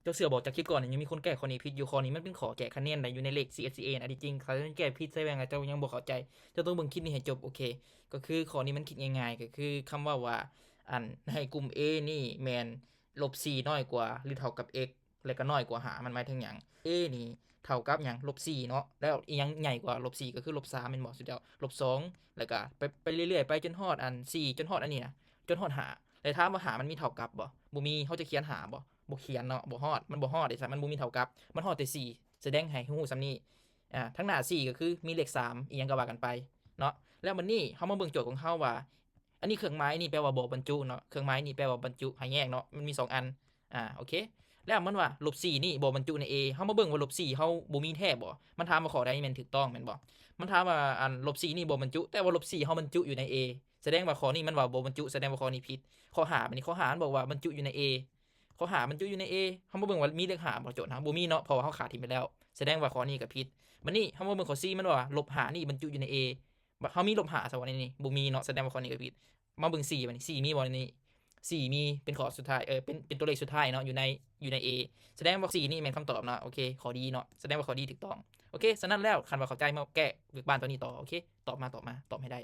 ເຈົ້າເຊື່ອບໍ່ ຈາກຄລິບກ່ອນນີ້ຍັງມີຄົນແກ້ຂໍ້ນີ້ຜິດຢູ່. ຂໍ້ນີ້ມັນເປັນຂໍ້ແກະຄະແນນໄດ້ຢູ່ໃນເລກ ຊີເອັສຊີເອ ນະ. ທີ່ຈິງ ຖ້າເຈົ້າແກ້ຜິດໃສ່ແວ່ງ ແລ້ວເຈົ້າຍັງບໍ່ເຂົ້າໃຈ, ເຈົ້າຕ້ອງເບິ່ງຄລິບນີ້ໃຫ້ຈົບ. ໂອເຄ ກໍຄືຂໍ້ນີ້ມັນຄິດງ່າຍໆ ກໍຄືຄຳເວົ້າວ່າ ອັນ ໃຫ້ກຸ່ມ A ນີ້ແມ່ນລົບສີ່ນ້ອຍກວ່າ ຫຼື ເທົ່າກັບ x ແລ້ວກໍນ້ອຍກວ່າຫ້າ ມັນໝາຍເຖິງຫຍັງ? A ນີ້ເທົ່າກັບຫຍັງ? ລົບສີ່ເນາະ. ແລ້ວອີ່ຫຍັງໃຫຍ່ກວ່າລົບສີ່? ກໍຄືລົບສາມແມ່ນບໍ່? ສຸດແລ້ວລົບສອງ ແລ້ວກໍໄປ ໄປເລື້ອຍໆ ໄປຈົນຮອດອັນສີ່ ຈົນຮອດອັນນີ້ນະ ຈົນຮອດຫ້າ. ແລ້ວຖາມວ່າຫ້າມັນມີເທົ່າກັບບໍ່? ບໍ່ມີ. ເຮົາຈະຂຽນຫ້າບໍ່? ບໍ່ຂຽນເນາະ, ບໍ່ຮອດ, ມັນບໍ່ຮອດເດ້ຊະ, ມັນບໍ່ມີເທົ່າກັບ, ມັນຮອດແຕ່ສີ່. ສະແດງໃຫ້ຮູ້ສ່ຳນີ້. ອາ ທາງໜ້າສີ່ກໍຄືມີເລກສາມ ອີ່ຫຍັງກໍວ່າກັນໄປເນາະ. ແລ້ວບັດນີ້ເຮົາມາເບິ່ງໂຈດຂອງເຮົາວ່າ ອັນນີ້ເຄື່ອງໝາຍນີ້ແປວ່າບໍ່ບັນຈຸເນາະ, ເຄື່ອງໝາຍນີ້ແປວ່າບັນຈຸ ໃຫ້ແຍກເນາະ, ມັນມີສອງອັນ. ອາ ໂອເຄ ແລ້ວມັນວ່າລົບສີ່ນີ້ບໍ່ບັນຈຸໃນ A, ເຮົາມາເບິ່ງວ່າລົບສີ່ເຮົາບໍ່ມີແທ້ບໍ່? ມັນຖາມວ່າຂໍ້ໃດແມ່ນຖືກຕ້ອງແມ່ນບໍ່? ມັນຖາມວ່າ ອັນ ລົບສີ່ນີ້ບໍ່ບັນຈຸ, ແຕ່ວ່າລົບສີ່ເຮົາບັນຈຸຢູ່ໃນ A, ສະແດງວ່າຂໍ້ນີ້ມັນວ່າບໍ່ບັນຈຸ, ສະແດງວ່າຂໍ້ນີ້ຜິດ. ຂໍ້ຫ້າ ບັດນີ້ ຂໍ້ຫ້າມັນບອກວ່າບັນຈຸຢູ່ໃນ A, ຂໍ້ຫ້າບັນຈຸຢູ່ໃນ A, ເຮົາມາເບິ່ງວ່າມີເລກຫ້າບໍ່? ໂຈດເຮົາບໍ່ມີເນາະ, ເພາະວ່າເຮົາຂາດຖິ້ມໄປແລ້ວ, ສະແດງວ່າຂໍ້ນີ້ກໍຜິດ. ບັດນີ້ເຮົາມາເຮົາມາເບິ່ງຂໍ້ສີ່ ມັນວ່າລົບຫ້ານີ້ບັນຈຸຢູ່ໃນ A, ເຮົາມີລົບຫ້າຊະບໍ່ໃນນີ້? ບໍ່ມີເນາະ, ສະແດງວ່າຂໍ້ນີ້ກໍຜິດ. ມາເບິ່ງສີ່ບັດນີ້ ສີ່ມີບໍ່ໃນນີ້? ສີ່ມີ, ເປັນຂໍ້ສຸດທ້າຍ ເອີ ເປັນ ເປັນຕົວເລກສຸດທ້າຍເນາະ ຢູ່ໃນ ຢູ່ໃນ A, ສະແດງວ່າສີ່ນີ້ແມ່ນຄຳຕອບເນາະ. ໂອເຄ ຂໍ້ D ເນາະ, ສະແດງວ່າຂໍ້ D ຖືກຕ້ອງ. ໂອເຄ ສະນັ້ນແລ້ວ ຄັນວ່າເຂົ້າໃຈ ມາແກ້ວຽກບ້ານຕົວນີ້ຕໍ່. ໂອເຄ ຕອບມາ ຕອບມາ ຕອບໃຫ້ໄດ້.